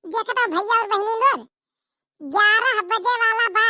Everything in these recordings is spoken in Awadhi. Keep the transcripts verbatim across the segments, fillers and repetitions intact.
देखत हो भइया और बहिनी लोग, ग्यारह बजे वाला बा।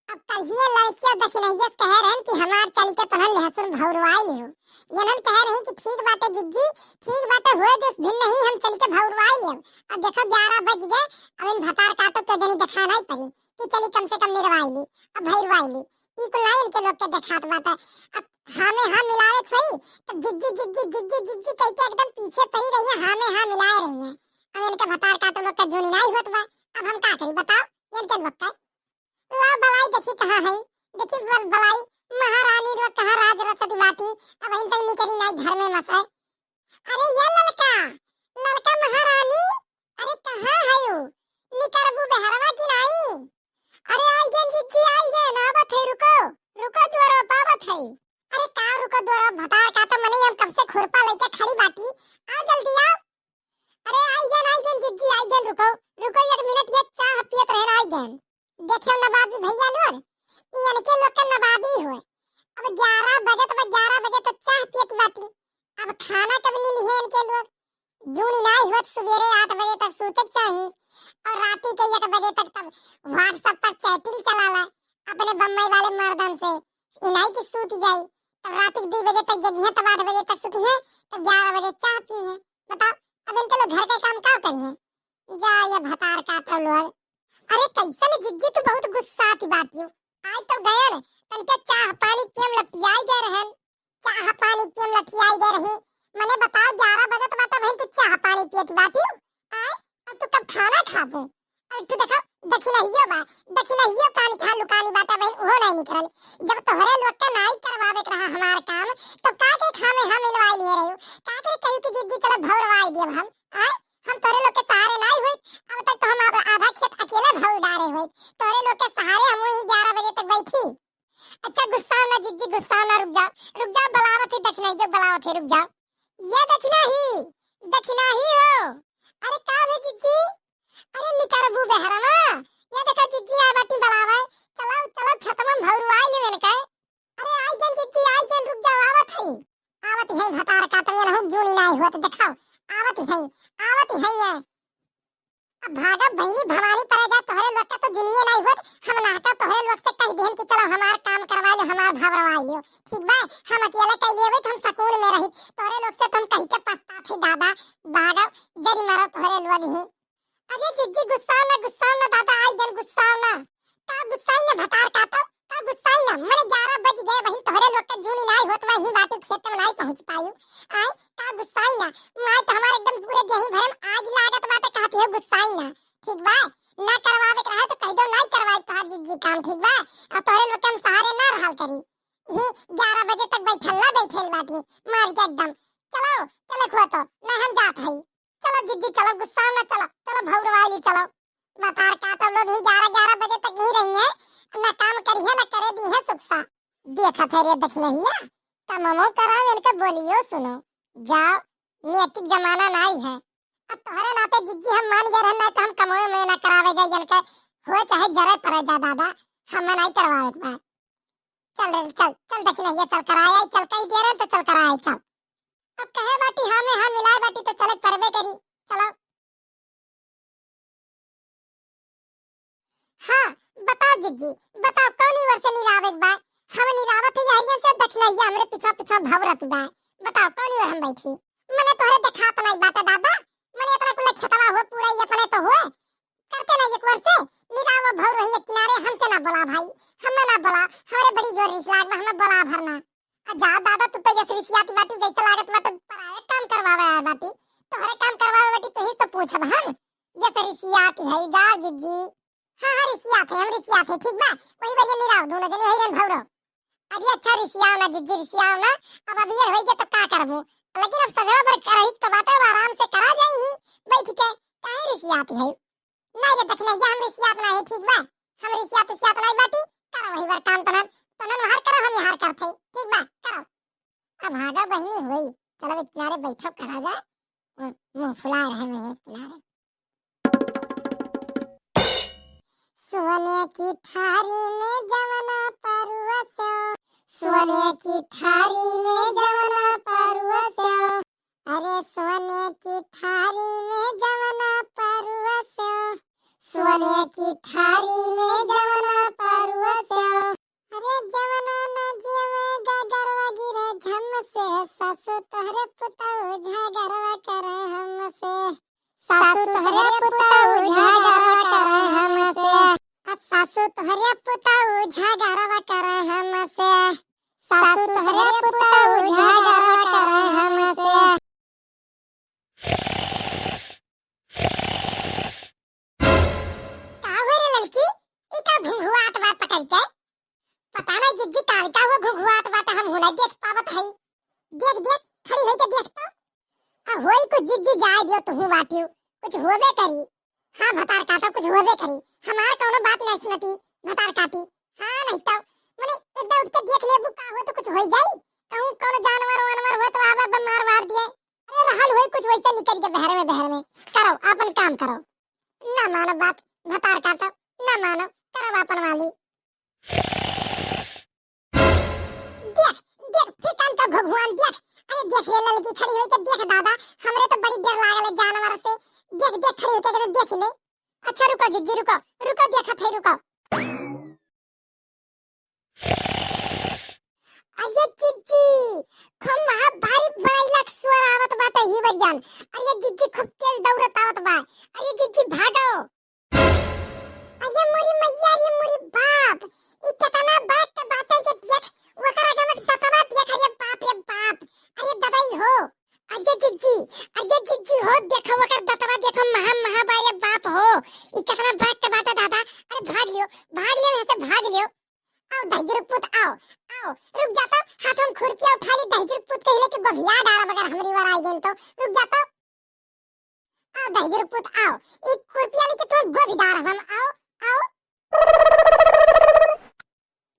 अब कहिए लड़किया दखिनहिया से कहे रहन कि हमार चल के तोहन लहसुन भौरवाई लियो। इनन कहे रही कि ठीक बाटे जिज्जी, ठीक बाटे, होए दिस भिन नहीं, हम चल के भौरवाई लियो। अब देखो ग्यारह बज गए, अब इन भतार काटो के जनी देखा नहीं पड़ी कि चली कम से कम निरवाई ली, अब भैरवाई ली। ई कुल ना इनके लोग के देखात बाटे। अब हाँ में हाँ मिलावे खोई, तब जिज्जी, जिज्जी, जिज्जी, जिज्जी कह के एकदम पीछे पड़ी रही है, हाँ में हाँ मिलाए रही है। अब इनके भतार काटो लोग का जूनी नाई होत बा। अब हम का करी बताओ, इनके लोग का। ला बलाई देखी कहाँ है, देखी बल-, बलाई महारानी लोग कहाँ राज रचती बाटी। अब इन तक निकली नाई घर में मसे। अरे ये ललका, ललका महारानी, अरे कहाँ है यू? निकरबू बहरवा की नाई? अरे आई गेन जिज्जी, आई गेन, आवत है, रुको, रुको दुआरो पे आवत है। अरे का रुको दुआरो, भतार काटो, मने हम कब से खुरपा लेके खड़ी बाटी, आ जल्दी आओ। अरे आई गेन, आई गेन जिज्जी, आई गेन, रुको, रुको एक मिनट, ये चाह पियत रहे, आई गेन। देखियो नवाबी भइया लोग, ई इनके लोग के नवाबी होए। अब ग्यारह बजे तो, ग्यारह बजे तो चाह पियत बाटी, अब खाना कब ली लिहे इनके लोग? जूनी नाई होत, सुबेरे आठ बजे तक सूते के चाही और राती के एक बजे तक तब WhatsApp पर chatting चलावे अपने बम्बई वाले मर्दन से। ई नाई कि सूत जाई, तब राती के दो बजे तक जगिहे, तब आठ बजे तक सूती है, तब ग्यारह बजे चाह पी है। बताओ, अब इनके लोग घर के काम का करिए? जा ये भतार काटो लोग। अरे कैसन जिज्जी, तू बहुत गुस्साती बाटियो। आज तो गए तनिके चाह पानी पियम लपटियाई गए रहन। चाह पानी पियम लपटियाई गए रही। मने बताओ, ग्यारह बजत बाटे बहिन, तू चाह पानी पियत बाटियो? आय, अब तू कब खाना खाबे? अरे तू देखो, दखिनहियो बा, दखिनहियो कानी कहाँ लुकानी बाटे बहिन, उहो नहीं निकरल। जब तोहरे लोग के नाई करवावे के रहा हमार काम, तो का के खामे हम मिलवाई लिए रही? का के कही कि जिज्जी चलो भौरवाई दियब हम? आय, हम तोहरे लोग के सहारे नाई होई, अब तक तो हम अब आधा खेत अकेले भौर डारे होई। तोहरे लोग के सहारे हम वहीं ग्यारह बजे तक बैठी। अच्छा गुस्सा ना जिज्जी, गुस्सा ना, रुक जाओ, रुक जाओ, बुलावत है, दखिनहियो बुलावत है, रुक जाओ। ये दखिनही, दखिनही हो। अरे का भे जिज्जी? अरे निकरबू बहरवा। ये देखो जिज्जी आ बाटी बुलावे। चलो, चलो खेतवा में भौरवाई लेवे न के। अरे आई गेन जिज्जी, आई गेन, रुक जाओ, आवत है। आवत है भतार काटो, ये लहुक जूनी नाई होत, देखाओ। आवत है, आवत है ये। अब भागब बहिनी भवानी परे जा, तोहरे लोग का तो जुनिये नाई होत। हम नाहका तोहरे लोग से कह देहन कि चलो हमार काम करवा लो, हमार भौरवा लो, ठीक बा? हम अकेले कह लेबे तो हम सकून में रही। तोहरे लोग से तो हम कह के पछतात ही दादा, भागब जरी मरो तोहरे लोग ही। अरे जिज्जी गुस्सा ना, गुस्सा ना दादा, आई गेन गुस्सा ना। का गुस्साई ना भतार काटो, का गुस्साई ना? मने ग्यारह बज गए, बहिन तोहरे लोग का जूनी नाई होत, वही बाटे खेत में नाई पहुँच पायू। आय, का गुस्साई ना? माई तो हमारे एकदम पूरे देही भरे में आग लागत बाटे, कहती है गुस्साई ना, ठीक बा? ना करवावे के रहे तो कह दो, नाई करवाई तोहार जिज्जी काम, ठीक बा? और तोहरे लोग के हम सहारे ना रहल करी। ही ग्यारह बजे तक बैठल ना बैठल बाटी, मार के एकदम। चलो, चलो खो तो, ना हम जात हई। चलो जिज्जी चलो, गुस्सा में चलो, चलो भौरवाली चलो। भतार काटो लोग ही ग्यारह, ग्यारह बजे तक ही रही है, ना काम करिए ना करे दी है सुख सा। देखत है रे दखिनहिया, कममो कराओ इनके बोलियो सुनो, जाओ नेटिक जमाना नाई है। अब तोहरे नाते जिज्जी हम मान गए रहन, ना तो हम कमो में ना करावे जाए इनके, हो चाहे जरे पड़े जा दादा, हम नाई करवावे के बा। चल रे चल, चल दखिनहिया चल कराए आई, चल कही दे रहे तो चल कराए आई, चल। अब कहे बाटी हाँ में हाँ मिलाए बाटी तो चले परबे करी। चलो। हाँ, बताओ जिज्जी, बताओ कौनी ओर से निरावे के बा? हम निरावत है यहरियन से, दखिनहिया हमरे पीछा पीछा भौरत बा। बताओ कौनी ओर हम बैठी? मने तोहरे देखात नाई बाटे दादा, मने अपना कुल खेतवा हो पूरा ही अपने तो हो, करते ना एक ओर से निराव भौर रही एक किनारे, हमसे ना बोला भाई, हमें ना बोला, हमरे बड़ी जोर रिस लाग बा, हमें बोला भरना। आ जा दादा, तू तो जैसे रिसियाती बाटी, जैसे लागत बाटे पराया काम करवावे आए बाटी, तोहरे काम करवावे बाटी, तू ही तो पूछब हम। जैसे रिसियाती है, जा जिज्जी। हाँ, हाँ, रिसियात है, हम रिसियात है, ठीक बा? वही बढ़िया निराव, दोनों जने वही रन भौरो। अरे अच्छा, रिसियाओ ना जिज्जी, रिसियाओ ना। अब अभी ये होई गया तो का करबू? लेकिन अब सजवा पर करही तो बाटे, अब आराम से करा जाई ही बैठ के, काहे रिसियाती है? नहीं रे दखिनहिया, हम रिसियात ना है, ठीक बा? हम रिसियात उसियात नहीं बाटी, करो वही बार काम तनन, तनन वहार करो, हम यहाँ करत है, ठीक बा? करो। अब भागा बहिनी होई, चलो एक किनारे बैठो करा जाए, मुँह, मुँह फुला रहे में एक किनारे। सोने की थारी में जवना परुआ से, सोने की थारी में जवना परुआ से, अरे सोने की थारी में जवना परुआ से, की थारी में जवना परुआ से, अरे जवना नदिया में गगरवा गिरे झम से, सासु तोहरे पुतऊ झगरवा करे हमसे। सासु तोहरे पुतऊ झगरवा करे हमसे। आ सासु तोहरे पुतऊ झगरवा करे हमसे। सासु तोहरे पुतऊ झगरवा करे हमसे। का हुए रे ललकी? ई का घुघुआत बा पकड़ के? पता नहीं जिज्जी काहे का हुआ घुघुआत बा, त हमहू ना देख पावत हई। देख, देख, खड़ी होई के देख तो। आ होई कुछ जिज्जी, जाए दियो तुहू बाटियो, कुछ होबे करी। हाँ भतार काटो, कुछ होबे करी। हमार कौनो बात नहीं सुनती भतार काटी। हाँ नहीं तो मने एकदम उठ के देख लेबू का हो तो कुछ होई जाई। कहूँ कौनो जानवर वानवर हो तो आवा बमार वार दिए। अरे रहल होई कुछ वैसे निकल के बहर में, बहर में। करो, आपन काम करो। ना मानो बात, भतार काटो, ना मानो, करो आपन वाली। देख, देख, फिर कान का घुघुआन देख। अरे देख रे ललकी खड़ी होई के देख दादा, हमरे तो बड़ी डर लागल है जानवर से। देख, देख खड़ी होके के देख ले। अच्छा रुको जिज्जी, रुको, रुको, देखत है, रुको। अरे जिज्जी, खूब महा भारी बड़ैला के सुअर आवत बाटे ही बरियान। अरे जिज्जी, खूब तेज दौड़त आवत बा। अरे जिज्जी, भागो। अरे मोरी मैया, अरे मोरी बाप, ई केतना बड़ा के बाटे के देख, ओकर आगे में दतवा देख, अरे बाप रे बाप, अरे दवाई हो। अरे जिज्जी, अरे जिज्जी हो, देखो ओकर दतवा देखो, महा महा बा रे बाप हो, ई केतना बड़ा के बाटे दादा। अरे भाग लियो, भाग लियो यहाँ से, भाग लियो। आओ दहिजरू पूत, आओ, आओ, रुक जा तो, हाथ में खुरपिया उठा ली, दहिजरू पूत कहिले के गोभिया डारा बगर हमरी वर आई गन तो, रुक जा तो। आओ दहिजरू पूत, आओ, ई खुरपिया लेके तुम गोभी डारा हम, आओ, आओ।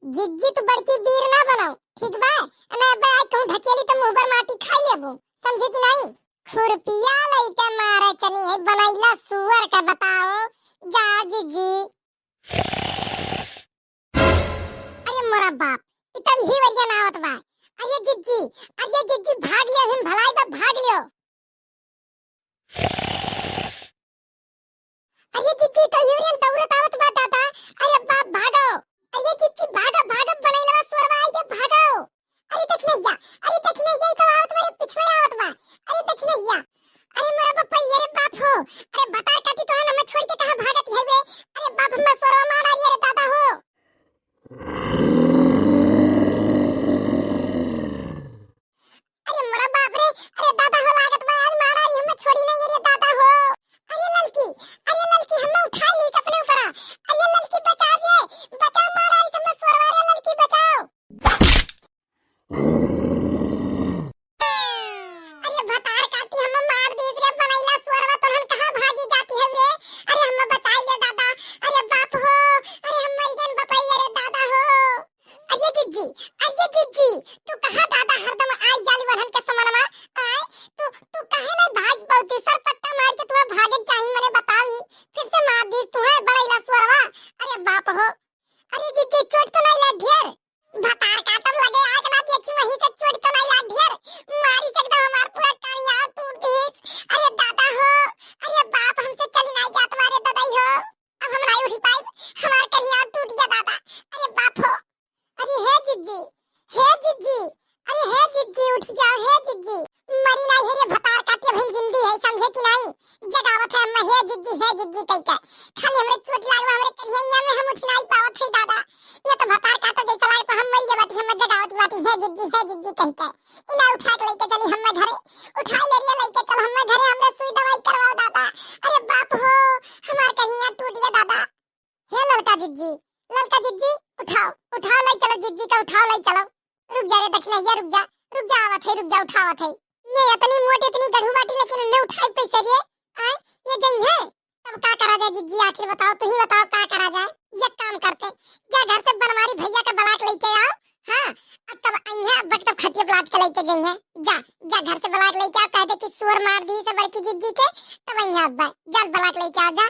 जिज्जी तू बड़की बीर ना बनाओ, ठीक बा? ना बे आई कहूँ ढकेली तो मुँह पर माटी खाई लेबू, समझी कि नहीं? खुरपिया लइके मारे चली है बनैला सुअर का, बताओ, जा जिज्जी। अरे मोरा बाप, ई तब ही वरिया ना आवत बा। अरे जिज्जी, अरे जिज्जी, भाग लियो, हिम भलाई बा, भाग लियो। अरे जिज्जी, तो यूरियन दौड़त आवत बा दादा। अरे बाप, भागो। अरे जिज्जी, भागो, भागो, बनैलवा सुअरवा आई के, भागो। अरे दक्षिणैया, अरे दक्षिणैया, ई तो आवत बा, अरे पिछवे आवत बा। अरे दक्षिणैया, अरे मोरा बाप, ये रे बाप हो। अरे बतार काटी तोहन हमें छोड़ के कहाँ भागत है बे? अरे बाप, हमें सोरवा मार आ रही है रे दादा हो। अरे मोरा बाप रे, अरे दादा हो लागत बा, आज मार आ रही, हमें छोड़ी नहीं रे दादा हो। अरे ललकी, अरे ललकी, हमें उठा ली अपने ऊपर। अरे ललकी बचाओ रे, बचाओ, मार आ रही हमें सोरवा रे ललकी बचाओ। अरे भतार काटी हम मार दीस रे बनैला सुअरवा, तोहन कहाँ भागी जाती है रे? अरे हम बचाई ले दादा, अरे बाप हो, अरे हम मर गन बपैया रे दादा हो। अरे जिज्जी, अरे जिज्जी, तू कहाँ दादा हरदम आई जाली वनन के समनमा? आए, तू, तू काहे नहीं भाग पौती? सर पट्टा मार के तुम्हें भागे चाही, मने बतावी, फिर से मार दीस तुम्हें बनैला सुअरवा। अरे बाप हो, अरे जिज्जी चोट तो नहीं लग ढेर? भतार काटम लगे आग ना देखी, वहीं से चोट तो नहीं लाग ढेर। मारी से एकदम हमार पूरा करिया टूट दिस। अरे दादा हो, अरे बाप, हमसे चली नहीं जात मारे ददाई हो। अब हम नहीं उठी पाइब, हमार करिया टूट गया दादा। अरे बाप हो, अरे हे जिज्जी, हे जिज्जी, अरे हे जिज्जी उठ जाओ, हे जिज्जी। मरी नहीं है रे भतार काटी, अभी जिंदी है, समझे कि नहीं? जगावत है अम्मा, हे जिज्जी, हे जिज्जी कह के। खाली हमरे चोट लागवा, हमरे करिया में हम उठ नहीं पावत है दादा। ये तो भतार काटो जैसा लाग तो हम मर गए बाटी, हम जगावत बाटी, हे जिज्जी, हे जिज्जी कह के। इना उठा के लेके चली हम घरे, उठा ले रिया लेके चल हम घरे, हमरे सुई दवाई करवाओ दादा। अरे बाप हो, हमार कहिया टूट गया दादा। हे ललका जिज्जी, ललका जिज्जी, उठाओ, उठाओ, ले चलो जिज्जी का, उठाओ, ले चलो। रुक जा रे दक्षिणैया, रुक जा, रुक जा, आवत है, रुक जा, उठावत है। ये इतनी मोटी, इतनी गढ़ू बाटी, लेकिन इन्हें उठाई कैसे रे? आए, ये जई है? तब का करा जाए जिज्जी, आखिर बताओ, तू ही बताओ का करा जाए। ये काम करते, जा घर से बनवारी भैया का बलाट लेके आओ। हाँ, अब तब अइहे, अब तब खटिया बलाट के लेके जइहे। जा, जा घर से बलाट लेके आओ, कह दे कि सुअर मार दी से बड़की जिज्जी के, तब अइहे अब जा बलाट लेके आओ, जा।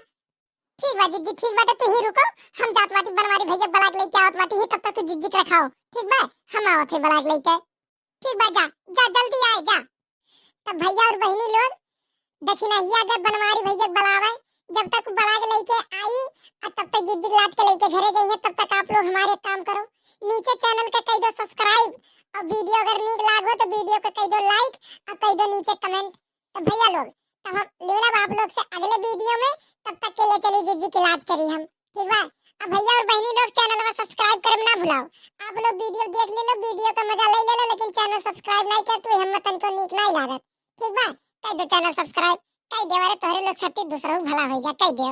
ठीक बा जिज्जी, ठीक बा, तो तू ही रुको, हम जात बाटी बनवारी भैया बलाट लेके आवत बाटी ही, तब तक तू जिज्जी के रखाओ, ठीक बा? हम आवत है बलाट लेके। ठीक बा, जा, जा, जल्दी आए, जा। तब भैया और बहिनी लोग दक्षिणैया के बनवारी भैया के बुलावे, जब तक बलाट लेके आई, जिज्जी के लाद के लेके घरे जइहे। तब तक आप लोग हमारे काम करो, नीचे चैनल के कई दो सब्सक्राइब, और वीडियो अगर नीक लागो तो वीडियो के कई दो लाइक, और कई दो नीचे कमेंट। तो भैया लोग, तब हम मिलब आप लोग से अगले वीडियो में। तब तक के लिए चलिए जिज्जी के लाद करी हम, ठीक बा? अब भैया और बहनी लोग, चैनल में सब्सक्राइब करे ना भुलाओ। आप लोग वीडियो देख ले लो, वीडियो का मजा ले ले लो, लेकिन चैनल सब्सक्राइब नहीं कर तो हम तनिको नीक नहीं लागत, ठीक बा? कई दो चैनल सब्सक्राइब, कई देवा रे तोहरे लोग खातिर दूसरा भला हो जा, कई दे।